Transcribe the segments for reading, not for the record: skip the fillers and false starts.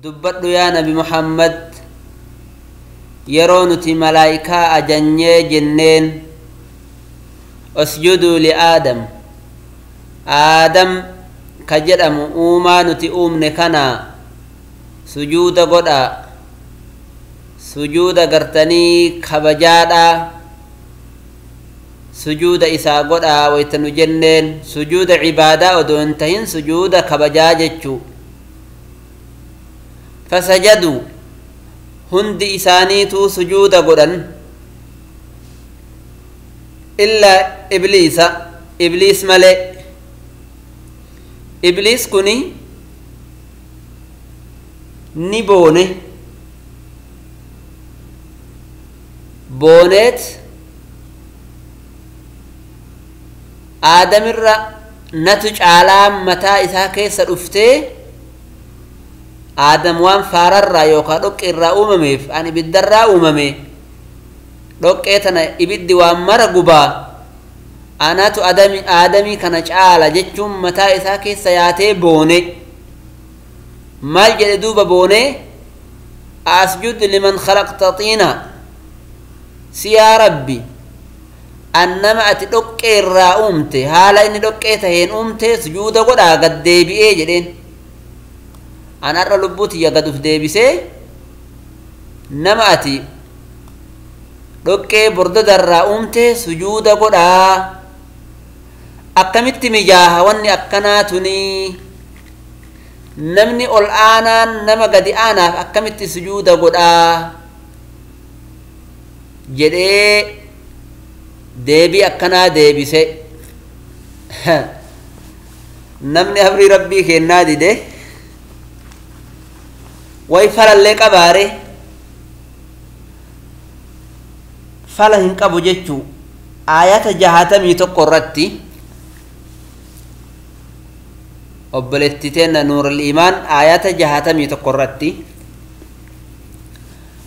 Dubbadhu yaa Nabi Muhammad, yeroo nuti malaa'ikaa ajanyee jenneen usjuduu liaadam, Aadam ka jedhamu uumaa nuti uumne kana sujuuda godhaa, sujuuda gartanii kabajaadhaa sujuuda isaa godhaa wayta nu jenneen, sujuuda cibaadaa odoo hin tahin sujuuda kabajaa jechuu. Fasajaduu, hundi isaaniituu sujuuda godhan, illaa ibliisa, ibliis malee. Ibliis kuni ni boone, booneet aadamirra natu caalaa mataa isaa keessa dhuftee, aadam waan faararraa yookaan dhoqqee irraa uumameef an ibiddarraa uumame, dhoqqee tana ibiddi waan mara gubaa, anatu aadamii kana caala jechuun mataa isaa keessa yaatee boone. Maal jedhe duuba boone? Asjudu liman khalaqta xiina, si yaa Rabbi, an nama ati dhoqqee irraa uumte, haala inni dhoqqee taheen uumte sujuuda godhaa gad deebi'ee jedheen. An har'a lubbuu tiyya gad uf deebisee nama ati dhoqqee bordodarraa uumte sujuuda godhaa, akkamitti mijaaha wanni akkanaa tunii? Namni ol aanaan nama gadi aanaaf akkamitti sujuuda godhaa jedhee deebii akkanaa deebise. Namni amrii Rabbii kennaa dide way falallee qabaare fala hin qabu jechuu. Aayata 61 irratti obboleettii teenna Nuurul Iimaan aayata 61 irratti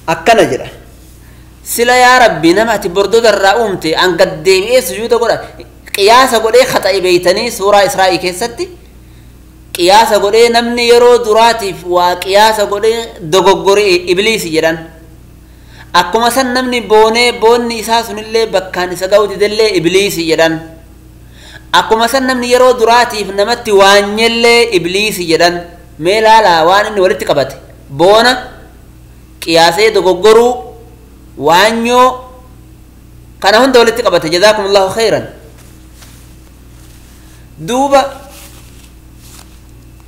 akkana jedha: sila yaa Rabbi, nama ati bordoda irraa uumte an gad deebi'ee sujuuda godha? Qiyaasa godhee khaxa'i beeytanii, suuraa Israa'ii keessatti qiyaasa godhee, namni yeroo duraatiif waa qiyaasa godhee dogoggore ibliisi jedhan. Akkuma san namni boonee boonni isaa sunillee bakkaan isa ga'u didellee ibliisi jedhan. Akkuma san namni yeroo duraatiif namatti waanyellee ibliisi jedhan. Mee laalaa waan inni walitti qabate: boona, qiyaasee dogoggoruu, waanyoo, kana hunda walitti qabate. Jazaakumullahu khayran. Duuba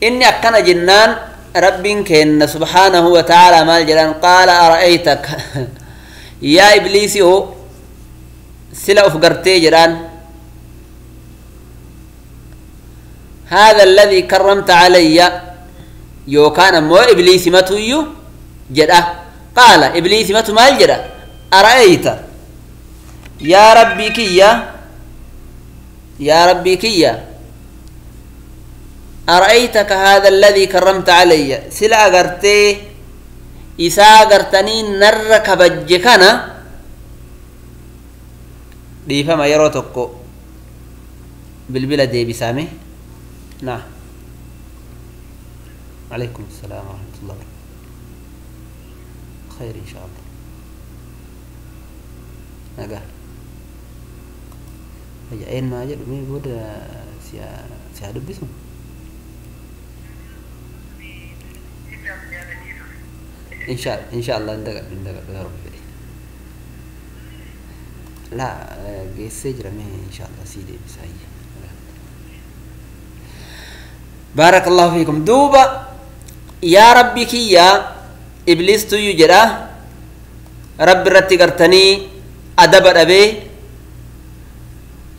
inni akkana jennaan Rabbiin keenna subhaanahu wa ta'aalaa maal jedhan? Qaala ara'aytaka, yaa ibliisi oo sila uf gartee jedhaan, هذا الذي كرمت علي، يوكان أمو إبليس متويو جدا. قال إبليس متو مال جدا: أرأيت يا ربي كيا، يا ربي كيا، أرأيتك هذا الذي كرمت علي، سلا أغرتي إسا أغرتني نر كبجكنا dhiifama, yeroo tokko bilbila deebisame. نعم، عليكم السلام ورحمة الله وبركاته، خير إن شاء الله، nagaa. Eenyu haa jedhu mee booda si haa dubbisu. إن شاء الله hin dagadhu yaa Rabbi fedhe. Laa, geessee jira mee, إن شاء الله sii deebisa. Hayya, بارك الله فيكم. Duuba yaa Rabbi kiyya, ibliis tuyyu jedha, Rabbi irratti gartanii adaba dhabee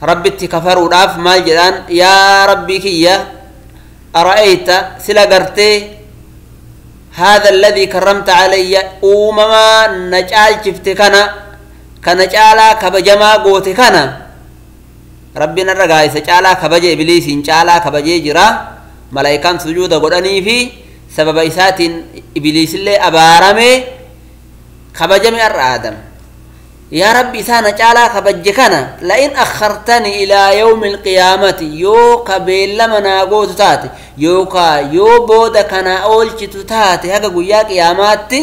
Rabbitti kafaruudhaaf maal jedhaan? Yaa Rabbi kiyya, ara'ayta, sila gartee, هذا الذي كرمت علي، uumamaa na caalchifte kana, kana caalaa kabajamaa goote kana. Rabbiin irra gaayisa caalaa kabaje, ibliisiin caalaa kabajee jira. Malaayikaan sujuuda godhanii fi sababa isaatiin ibliisillee abaarame, kabajame har'a Aadam. Yaa Rabbi, isaana caalaa kabajje kana, la'in akhartani ilaa yawmi alqiyaamati, yoo ka beellama naa gootu taate yookaa yoo booda kana oolchitu taate haga guyyaa qiyaamaatti,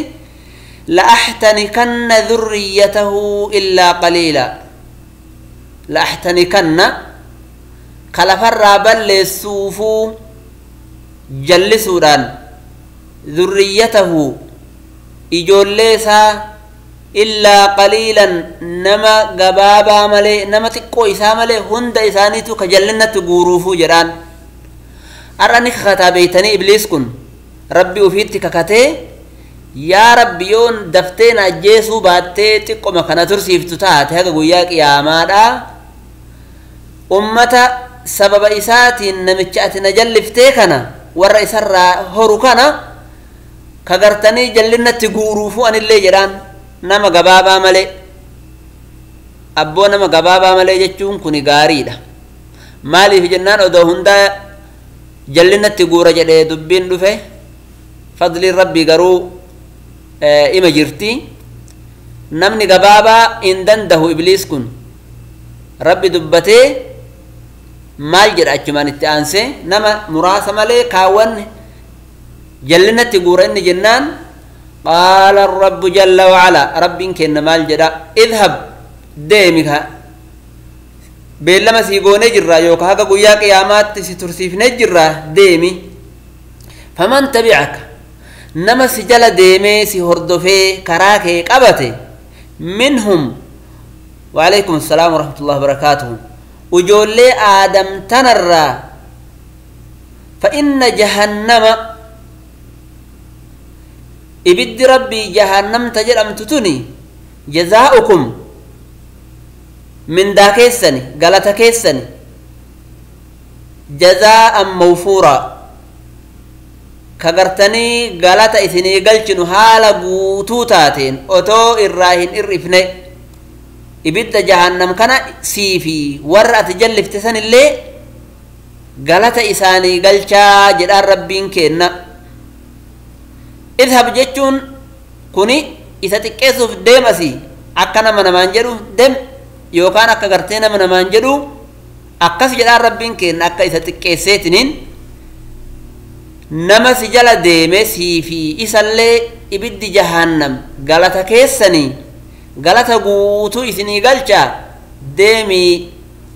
la'axtanikanna dhurriyyatahu illaa qaliila, la'axtanikanna ka lafarraa balleessuufuu jallisuudhaan, dhurriyyatahu ijoollee isaa, illaa qaliilan nama gabaabaa malee, nama xiqqoo isaa malee hunda isaaniitu ka jallinnatti guuruufuu jedhaan. Har'a ni kakataa beeytanii, ibliis kun Rabbi ufiitti kakatee, yaa Rabbi, yoon daftee na ajjeesuu baattee xiqqoma kana tursiiftu taate haga guyyaa qiyaamaadhaa, ummata sababa isaatiin namicha ati na jalliftee kana warra isarraa horu kana ka gartanii jallinnatti guuruufuu anillee jedhaan, nama gabaabaa malee. Abboo, nama gabaabaa malee jechuun kuni gaariidha. Maaliif jennaan, odoo hundaa jallinnatti guura jedhee dubbiin dhufe. Fadliin Rabbii garuu ima jirti. Namni gabaabaa hin dandahu. Ibliis kun Rabbi dubbatee maal jedha achumaan itti aansee? Nama muraasa malee kaawwan jallinatti guura inni jennaan, qaala Rabbu jalla wacala, Rabbiin kenna maal jedha? Idhab, deemi, ka beellama sii goonee jirra yookaan haga guyyaa qiyaamaatti si tursiifnee jirra, deemi. Faman tabicaka, nama si jala deemee si hordofee karaa kee qabate, minhum, وعليكم السلام ورحمة الله وبركاته, ujoollee Aadam tanarraa, فإن جهنم, ibiddi Rabbii jahannam ta jedhamtu tuni, جزاؤكم mindaa keessani, galata keessani, جزاء موفورا, ka gartanii galata isinii galchinu haala guutuu taateen otoo irraa hin irrifne, ibidda jahannam kana sii fi warra ati jallifte san illee galata isaanii galchaa jedhaan Rabbiin kenna. Idhab jechuun kuni isa xiqqeessuuf, deemasi akka nama namaan jedhu, dem yookaan akka gartee nama namaan jedhu akkas jedhaan Rabbiin kenna, akka isa xiqqeesseetiniin nama si jala deeme sii fi isallee ibiddi jahannam galata keessanii galata guutuu isinii galchaa, deemii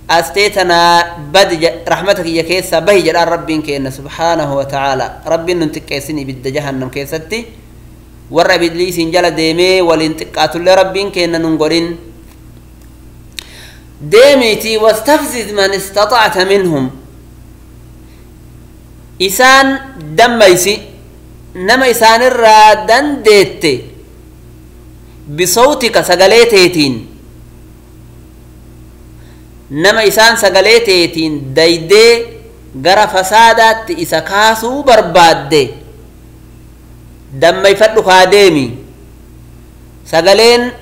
astee tanaa badi, rahmata kiyya keessaa bahi jedhaan Rabbiin kenna subhaanahu wa ta'aala. Rabbiin nun xiqqeessin ibidda jahannam keessatti. Warra ibliisiin jala deemee waliin xiqqaatullee Rabbiin kenna nun godhin. Deemiitii واستفزز من استطعت منهم, isaan dammaysi nama isaanirraa dandeette, بصوتك sagalee teetiin, nama isaan sagalee teetiin daydee gara fasaadaatti isa kaasuu barbaadde dammayfadhu kaa deemi. Sagaleen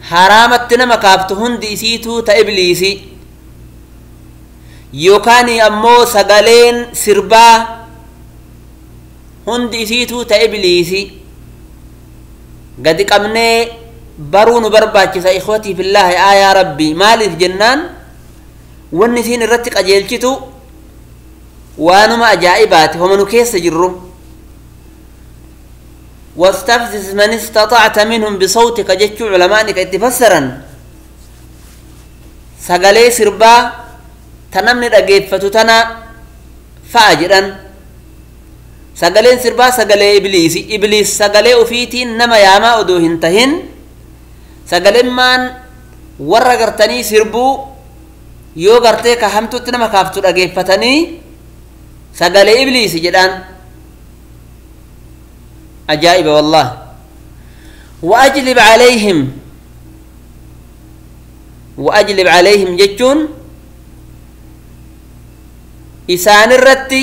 haraamatti nama kaaftu hundi isiituu ta ibliisi, yookaan ammoo sagaleen sirbaa hundi isiituu ta ibliisi. Gadi qabnee baruu nu barbaachisa, إخوتي في الله. Aayaa Rabbii maaliif jennaan, wanni isiin irratti qajeelchitu waanuma ajaa'ibaati homa nu keessa jirru. واستفزز من استطعت منهم بصوتك jechuu culamaani ka itti fassaran, sagalee sirbaa ta namni dhageeffatu tana fa'a jedhan. Sagaleen sirbaa sagalee ibliisi. Ibliis sagalee ufiitiin nama yaamaa odoo hin tahin, sagalemmaan warra gartanii sirbuu yoo gartee ka hamtutti nama kaaftu dhageeffatanii sagalee ibliisi jedhaan. Ajaa'iba wallah. وأجلب عليهم, وأجلب عليهم jechuun isaan irratti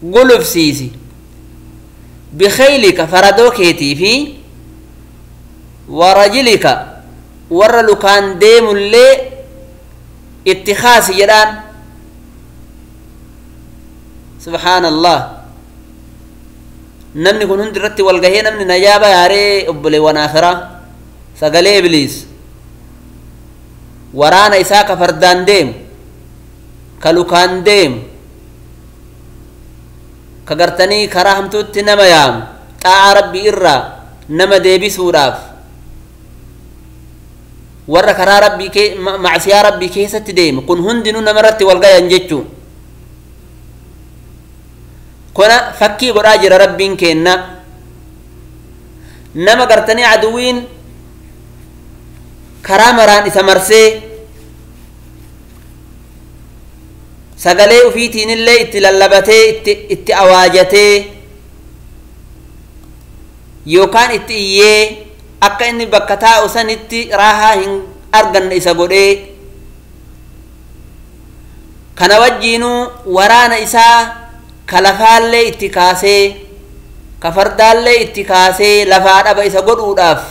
gulufsiisi, بخيلك faradoo keetii fi ورجلك warra lukaan deemullee itti kaasi jedhaan. Subhaana Allah, namni kun hundi irratti wal gahee namni najaaba yaaree obboleewwan akhiraa. Sagalee Ibliis waraana isaa ka fardaan deemu, ka lukaan deemu, ka gartanii karaa hamtuutti nama yaamu, xaa'aa Rabbii irraa nama deebisuudhaaf warra karaa Rabbii macsiyaa Rabbii keessatti deemu kun hundinuu namarratti wal gayan jechuu. Kuna fakkii godhaa jira Rabbiin kenna. Nama gartanii aduwiin karaa maraan isa marsee sagalee ufiitiinillee itti lallabatee itti awaajatee yookaan itti iyyee akka inni bakka taa'u sanitti raahaa hin arganne isa godhee, kana wajjiinuu waraana isaa ka lafaallee itti kaasee ka fardaallee itti kaasee lafaa dhaba isa godhuudhaaf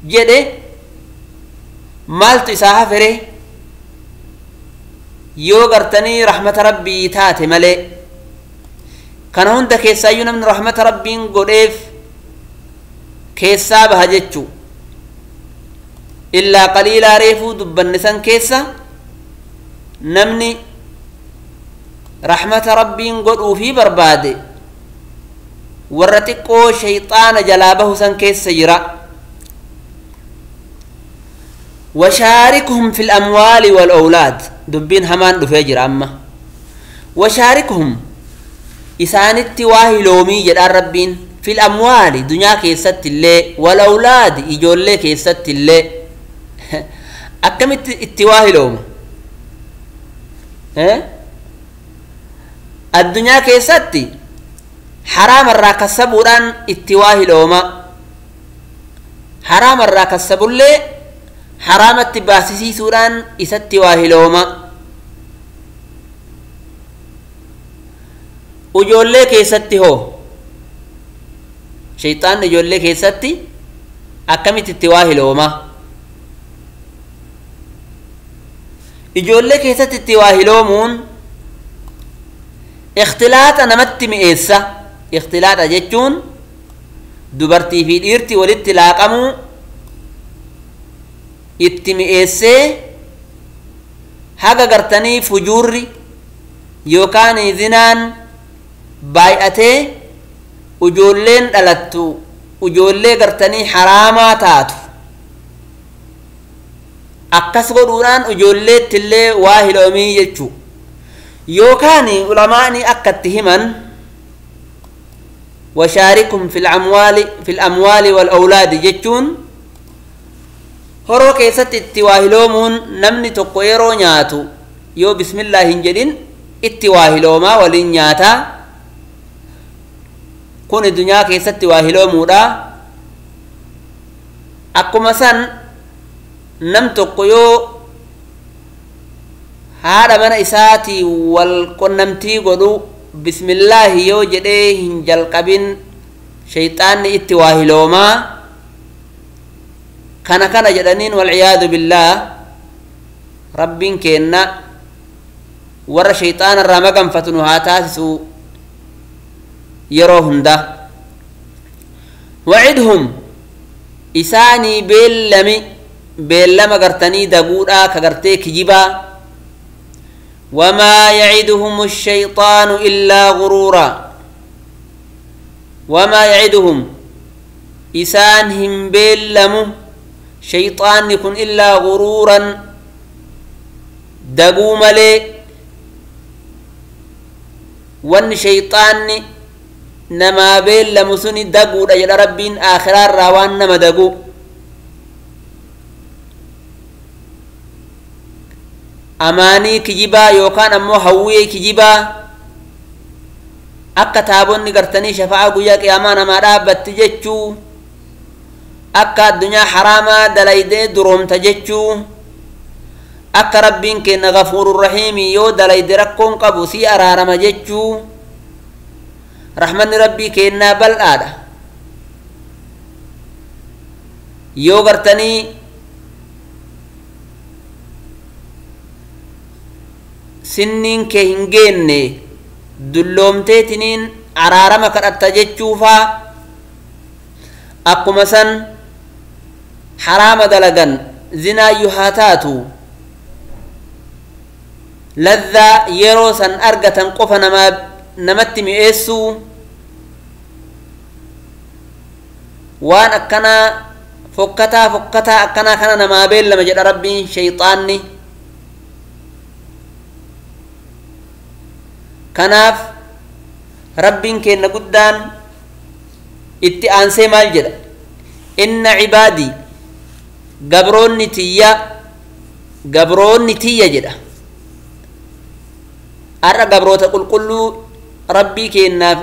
jedhe, maaltu isaa hafere yoo gartanii rahmata Rabbii taate malee. Kana hunda keessaayyuu namni rahmata Rabbiin godheef keessaa baha jechuu. Illaa qaliilaa reefuu dubbanne san keessa namni rahmata Rabbiin godhuufii barbaade warra xiqqoo shayxaana jalaa bahu san keessa jira. وشاركهم في الأموال والأولاد دبين همان دفجر أما وشاركهم إسانت واهي لومي جدار ربين في الأموال دنيا كيست اللي والأولاد إجولي كيست اللي أكمت اتواهي لوم الدنيا كيست حرام الراكسبوران اتواهي لوما حرام الراكسبور اللي حرامت باسسي سوران إسات واهلوما. وجولي كيستي هو شيطان جولي كيستي أكمت التواهلوما. إجولي كيستي التواهلومون اختلاط نمت مئيسة. اختلاط جتون دبرتي في الإرتي والاتلاقمو itti mi'eessee haga gartanii fujuurri yookaan zinaan baay'atee ujoolleen dhalattu ujoollee gartanii haraamaa taatu akkas godhuudhaan ujoolleettillee waa hiloomii jechuu. Yookaan ulamaani akkatti himan washaarikum fil amwaali wal awlaadi jechuun horoo keessatti itti waahiloomuun namni tokko yeroo nyaatu yoo bismillah hin jedhin itti waahiloomaa waliin nyaataa. Kun dunyaa keessatti waahiloomuudha. Akkuma san nam tokko yoo haadha mana isaatii wal qunnamtii godhu bismillaahi yoo jedhee hin jalqabin shayxaanni itti waahiloomaa. Kana kana jedhaniin walciyaadu billaah Rabbiin kenna warra shayxaana irraa maganfatu nu haa taasisu yeroo hunda. Wacidhum isaanii beellami beellama gartanii daguudhaa ka gartee kijibaa. Wamaa yaciduhum ashayxaanu illaa guruuraa. Wamaa yaciduhum isaan hin beellamu shayxaanni kun illaa guruuran daguu malee. Wanni shayxaanni namaa beellamu suni daguudha jedha Rabbiin aakhiraarraa waan nama dagu. Amaanii kijibaa yookaan ammoo hawwii kijibaa akka taabonni gartanii shafa'aa guyyaa qiyaamaa namaa dhaabbatti jechuu, akka addunyaa haraamaa dalaydee duroomta jechuu, akka Rabbiin kenna gafuurur rahiimi yoo dalayde rakkoon qabu sii araarama jechuu. Rahmanni Rabbii kennaa bal'aadha. Yoo gartanii sinniin kee hin geenne dulloomteetiniin araarama kadhatta jechuufaa. Akkuma san Haraama dalagan, zinaayyuu haa taatu, ladhaa yeroo san argatan qofa namatti mi'eessuu, waan akkanaa fokkataa fokkataa akkanaa kana namaa beellama jedha Rabbiin shayxaanni. Kanaaf Rabbiin keenna guddaan itti aansee maal jedha? Inna cibaadii, gabroonni tiyya, gabroonni tiyya jedha. Har'a gabroota qulqulluu Rabbii keennaaf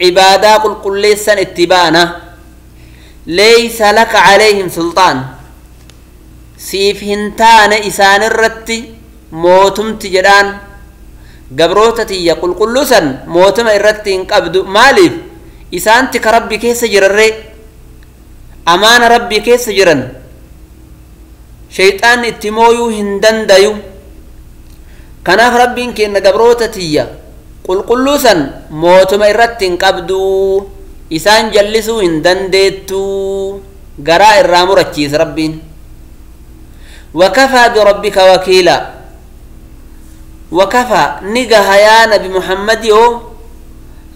cibaadaa qulqulleessan itti baana. Leeysa laka calayhim sulxaan, siif hin taane isaanirratti mootumti jedhaan. Gabroota tiyya qulqulluu san mootuma irratti hin qabdu. Maaliif? Isaanti ka Rabbi keessa jirarree, amaana Rabbii keessa jiran, shayxaanni itti mooyuu hin dandayu. Kanaaf Rabbiin kenna gabroota tiyya qulqulluu san mootuma irratti hin qabdu, isaan jallisuu hin dandeettu, garaa irraa murachiisa Rabbiin. Wakafaa birabbika wakiila, wakafaa ni gaha yaa Nabi Muhammadiyoo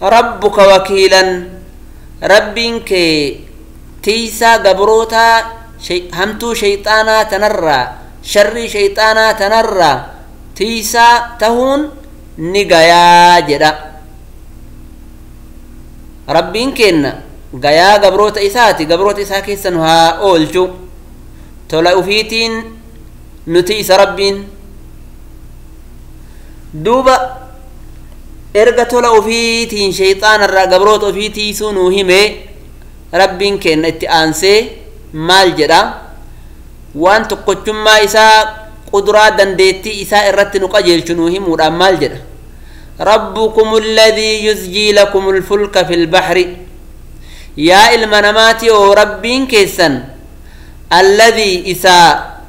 rabbuka wakiilan, Rabbiin kee tiisaa gabrootaa hamtuu shayxaanaa tanarraa, sharrii shayxaanaa tanarraa tiisaa tahuun ni gayaa jedha. Rabbiin kenna gayaa gabroota isaati, gabroota isaa keessa nu haa oolchu, tola ufiitiin nuti isa Rabbiin. Duuba erga tola ufiitiin shayxaanarraa gabroota ufii tiisuu nuu hime, Rabbiin kenna itti aansee maal jedha? Waan tokkochummaa isaa, quduraa dandeettii isaa irratti nu qajeelchu nuu himuudhaan maal jedha? Rabbukum alladhii yuzjii lakum alfulka fi lbaxri, yaa ilma namaati oo Rabbiin keessan alladhii isaa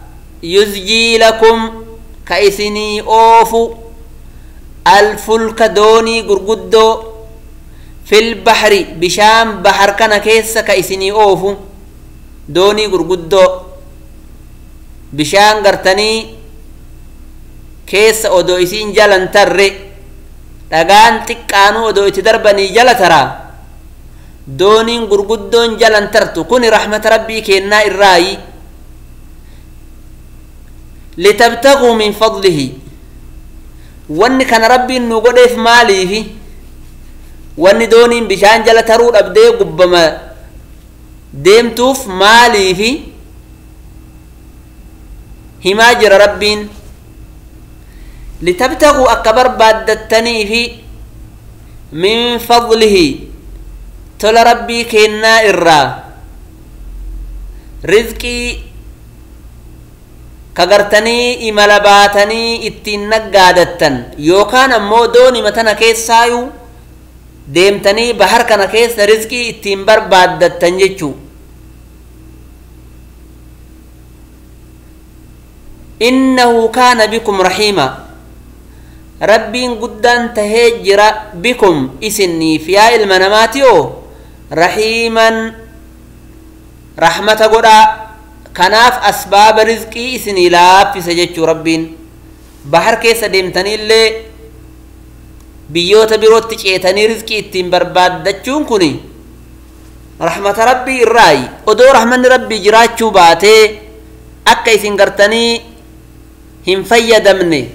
yuzjii lakum ka isinii oofu, alfulka doonii gurguddoo, fil baxri bishaan bahar kana keessa ka isinii oofu, doonii gurguddoo bishaan gartanii keessa odoo isiin jalan tarre, dhagaan xiqqaanuu odoo itti darbanii jala taraa, dooniin gurguddoon jalan tartu kuni rahmata Rabbii kennaa irraayi. Litabtaguu min fadlihi, wanni kana Rabbiin nu godheef maaliifi? Wanni dooniin bishaan jala taruu dhabdee gubbama deemtuuf maaliifi himaa jira Rabbiin. Litabtaguu akka barbaaddattaniifi, min fadlihi tola Rabbii kennaa irraa, rizqii kagartanii imala baatanii ittiin naggaadattan, yookaan ammoo doonima tana keessaayuu deemtanii bahar kana keessa rizqii ittiin barbaaddattan jechuu. Innahu kaana bikum rahiima, Rabbiin guddaan tahee jira bikum isiniif yaa ilma namaati oo rahiiman, rahmata godhaa. Kanaaf asbaaba rizqii isinii laaffise jechuu Rabbiin. Bahar keessa deemtaniillee biyyoota birootti ceetanii rizqii ittiin barbaaddachuun kun rahmata Rabbii irraayi. Odoo rahmanni Rabbii jiraachuu baatee akka isin gartanii hin fayyadamne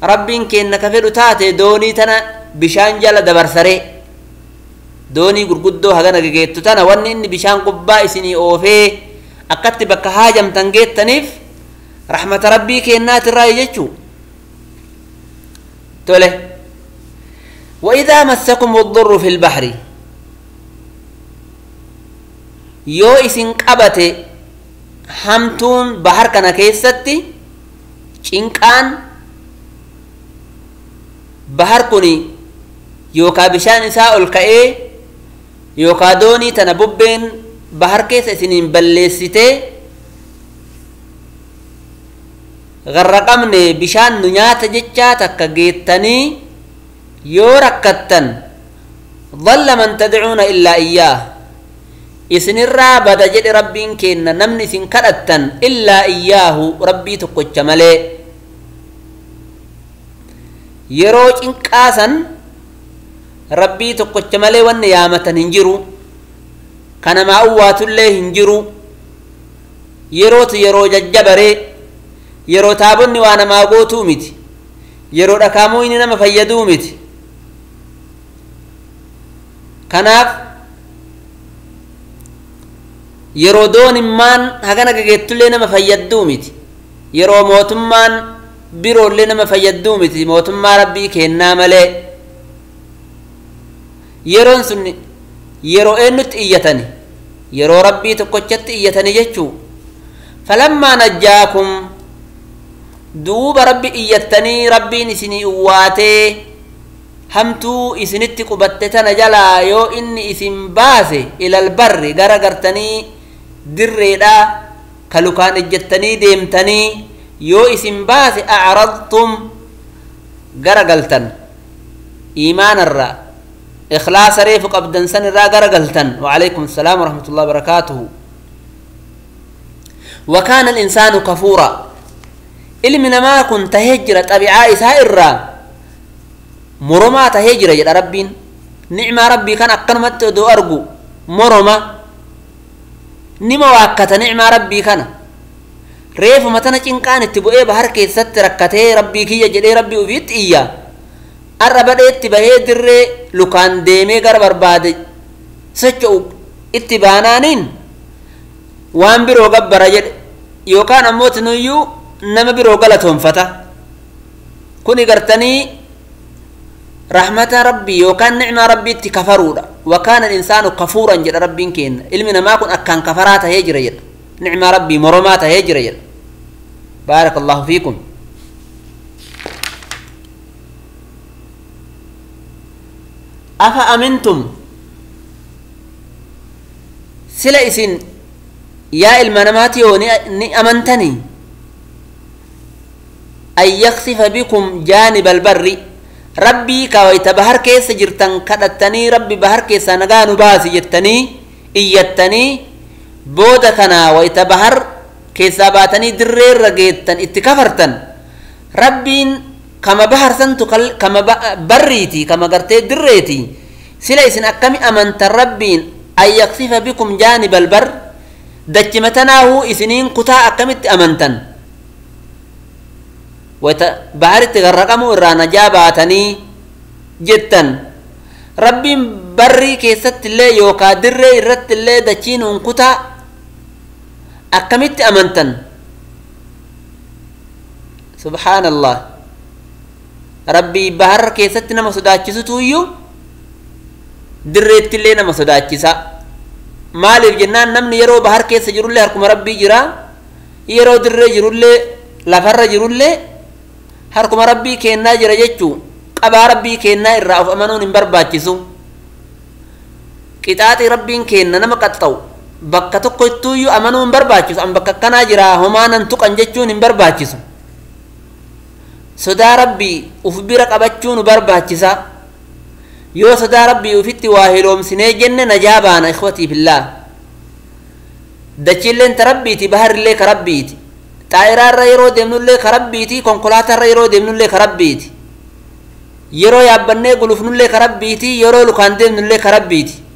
Rabbiin kenna ka fedhu taate, doonii tana bishaan jala dabarsaree, doonii gurguddoo hagana gegeettu tana wanni inni bishaan gubbaa isinii oofee akkatti bakka haajamtan geettaniif rahmata Rabbii kennaatirraa jechuu. Tole, وإذا مسكم الضر في البحر، yoo isin qabate hamtuun bahar kana keessatti, cinqaan bahar kuni yookaa bishaan isaa ol ka'ee yookaa doonii tana bubbeen bahar keessa isiniin balleessitee garraqamne, bishaan nu nyaata jechaa takka geettanii yoo rakkattan, dhalla man tadcuuna illaa iyyaah, Isinirraa bada jedhe Rabbiin kenna namni isin kadhattan illaa iyyaahu Rabbii tokkocha malee. Yeroo cinqaasan Rabbii tokkocha malee wanni yaamatan hin jiru, kanamaa uwwaatullee hin jiru. Yerootu yeroo jajjabaree, yeroo taabonni waa namaa gootuu miti, yeroo dhakaamuu inni nama fayyaduu miti. Kanaaf yeroo doonimmaan hagana gageettullee nama fayyadduu miti, yeroo mootummaan biroollee nama fayyadduu miti, mootummaa Rabbii kennaa malee. Yeroon sun yeroo eenyutti iyyatani? Yeroo Rabbii tokkochatti iyyatani jechuu. Falammaa najjaakum, duuba Rabbi iyyattanii Rabbiin isinii uwwaatee hamtuu isinitti qubatte tana jalaa yoo inni isin baase, ilal barri gara gartanii dirreedhaa ka lukaan ejjettanii deemtanii yoo isin baase, acradtum gara galtan, iimaanarraa ikhlaasa reefu qabdan san irraa gara galtan. وعليكم السلام ورحمة الله وبركاته. وكان الإنسان كفورا، ilmi namaa kun tahee jira xabi'aa isaa irraa moromaa tahee jira jedha Rabbiin. Nicmaa Rabbii kan akkanumatti odoo argu moroma nima waakkata. Nicmaa Rabbii kana reefuma tana cinqaan itti bu'ee bahar keessatti rakkatee Rabbii kiyya jedhee Rabbii ufiitti iyya. Arra badheetti bahee dirree lukaan deemee gara barbaade socho'u itti baanaaniin waan biroo gabbara jedhe, yookaan ammoo tinuyyuu nama biroo galatoonfata. Kuni gartanii rahmata Rabbii yookaan nicmaa Rabbiitti kafaruudha. Wakaana insaanu kafuuran jedha Rabbiin kenna. Ilmi namaa kun akkaan kafaraa tahee jira jedha, nicmaa Rabbii moromaa tahee jira jedha. بارك الله فيكم. أفأمنتم سلا إسن يا المنامات ni أمنتني أن يخسف بكم جانب البر، ربي كويت بحر كيس جرتن كدتني ربي بحر كيس نغانو باسي جتني إيتني بودا كنا ويت بحر كيسا باتني درير رجيتن اتكفرتن ربين كما بحر سنتو كما بريتي كما قرتي دريتي سلا إسن أكمي أمنت ربين أن يخسف بكم جانب البر دجمتناه إسنين قطاع أكمت أمنتن وبحرت غرقمو إرانا جاباتني جتن ربين بري كيست اللي يوكا دري إرت اللي دجين قطاع أكمت أمنتن. سبحان الله. ربي بحر كيست نما صداتشسو يو دريت اللي نما صداتشسا. مالف جنان نمني يرو بحر كيس جرولي هركم ربي جرا، يرو دري جرولي لفر جرولي هركم ربي كينا جرا جتشو قبا ربي كينا إرأف أمنون برباتشسو. قطعتي ربي كينا نما قطو bakka tokko ittuuyyuu amanuu hin barbaachisu. An bakka akkanaa jira homaanan tuqan jechuun hin barbaachisu. Sodaa Rabbii uf bira qabachuu nu barbaachisa. Yoo sodaa Rabbii ufitti waa hiloomsinee jenne najaa baana. Ikhwatii fillah, dachiilleen ta Rabbiiti, baharillee ka Rabbiiti, xaayiraarra yeroo deemnullee ka Rabbiiti, konkolaataarra yeroo deemnullee ka Rabbiiti, yeroo yaabbannee gulufnullee ka Rabbiiti, yeroo lukaan deemnullee ka Rabbiiti.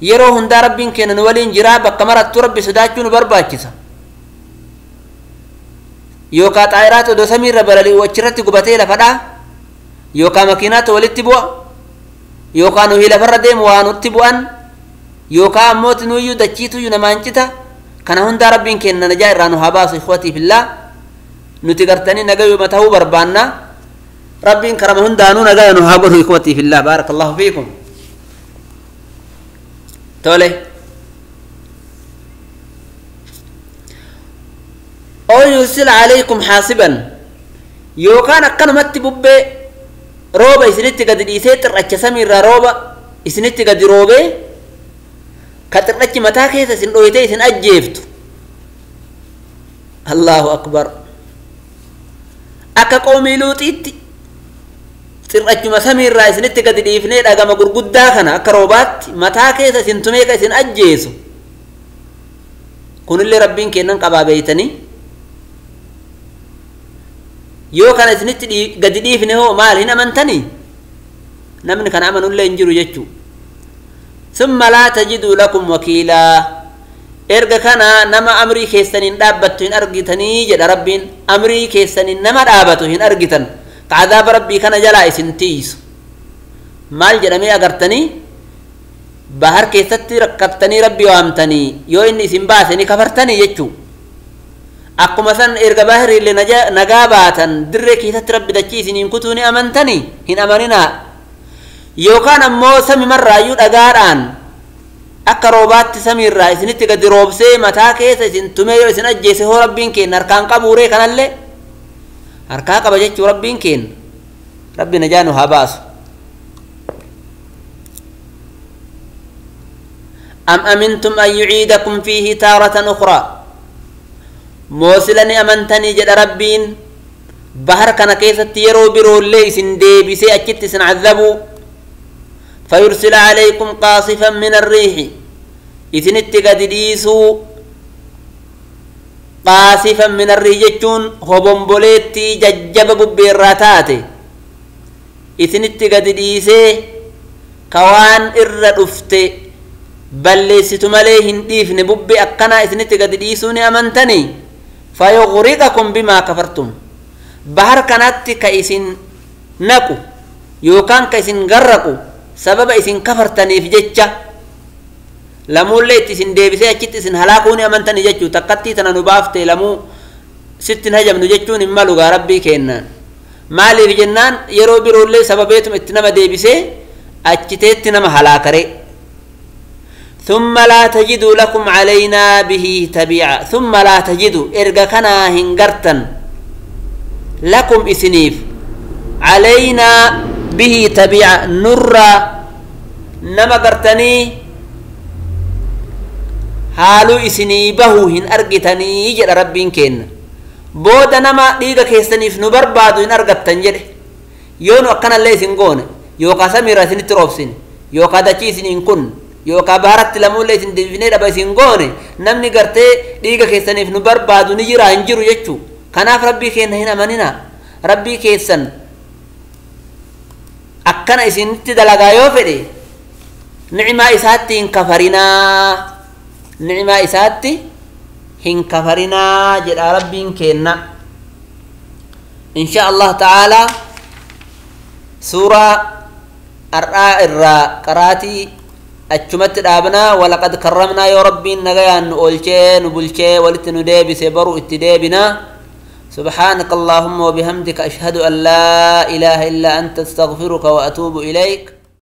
Yeroo hundaa Rabbiin keenya nu waliin jiraa. Bakka marattuu Rabbi sodaachuu nu barbaachisa. Yookaan xaayiraatu odoo samiirra balali'u achirratti gubatee lafadhaa, yookaan makiinaatu walitti bu'a, yookaan nuyi lafarra deemu waa nutti bu'an, yookaan ammoo nuyyuu dachiituyyuu namaan cita. Kana hundaa Rabbiin keenya najaa irraa nu haa baasu. Ikhwatii fillah, nuti gartanii nagayuma ta'uu barbaanna. Rabbiin karama hundaanuu nagaya nu haa godhu. Ikhwatii fillah, baarakallahu fiikum. Tole, أو يرسل عليكم حاصبا يوكان أكنمت ببه روبا إسنتي قد إيسي ترأتش سمير روبا إسنتي قد روبي كترأتش متاكيس إسن رويتي إسن أجيفت. الله أكبر. أكا قومي لوط إتي Xirrachuma samiirraa isinitti gadi dhiifnee dhagama gurguddaa kana akka roobaatti mataa keessa isin tumee ka isin ajjeesu kunillee rabbiin kennan qabaa beeytanii yoo kana isinitti gadi dhiifne hoo maal hin amantanii namni kana amanullee hin jiru jechuu summa laa tajiduu lakum wakiilaa erga kana nama amrii keessaniin dhaabbattu hin argitanii jedha rabbiin amrii keessaniin nama dhaabatu hin argitan ka cadaaba rabbii kana jalaa isin tiisu maal jedhamee agartanii bahar keessatti rakkattanii rabbi waamtanii yoo inni isin baase ni kafartanii jechuu akkuma san erga bahariillee nagaa baatan dirree keessatti rabbi dachii isiniin kutuu ni amantanii hin amaninaa yookaan ammoo samimarraayyuu dhagaadhaan akka roobaatti samiirraa isinitti gadi roobsee mataa keessa isin tumee yoo isin ajjeese hoo rabbiin kenna harkaan qabuuree kanallee harkaa qaba jechuu rabbiin kenna rabbi najaa nu haa baasu أم أمنتم أن يعيدكم فيه تارة أخرى موسلني أمنتني جد ربين بحر كان كيسة يرو برو ليس ديبسي أكت سنعذبوا فيرسل عليكم قاصفا من الريح إذن اتقدديسو قاصفا من الريح جتون هبومبوليتي ججب ببيراتاتي إذن اتقدديسي كوان إر balleessitu malee hin dhiifne bubbe akkanaa isinitti gadi dhiisuu ni amantanii fayughriqakum bimaa kafartum bahar kanatti ka isin naqu yookaan ka isin garraqu sababa isin kafartaniif jecha lamuullee itti isin deebisee achitti isin halaakuu ni amantanii jechuu takkattii tana nu baafte lamuu sitti hin hajamnu jechuun hin malu gaa rabbii kennaan maaliif jennaan yeroo biroollee sababeetuma itti nama deebisee achiteetti nama halaakare ثم لا تجدوا لكم علينا به تبيعا ثم لا تجدوا إرجا كنا هنجرتا لكم إسنيف علينا به تبيعا نرى نما قرتني حالو إسنيبه هن أرجتني جل ربين كين بود نما ديغا كيستنيف نبر بعد هن أرجتن جل يونو أكنا اللي سنقون يوقا سميرا سنتروفسين يوقا دачي سنين كن yookaan baharatti lamuullee isin deebinee dhaba isin goone namni gartee dhiiga keessaniif nu barbaadu ni jira hin jiru jechuu kanaaf rabbii keenya hin amaninaa rabbii keessan akkana isinitti dalagaa yoo fedhe ni'imaa isaatti hin kafarinaa ni'imaa isaatti hin kafarinaa jedha rabbiin kenna insha Allah ta'ala suuraa har'aa irraa qaraatii achumatti dhaabnaa walaqad karramnaa yoo rabbiin nagayaan nu oolchee nu bulchee walitti nu deebise baru itti deebinaa سبحانك اللهم وبحمدك أشهد أن لا إله إلا أنت أستغفرك وأتوب إليك.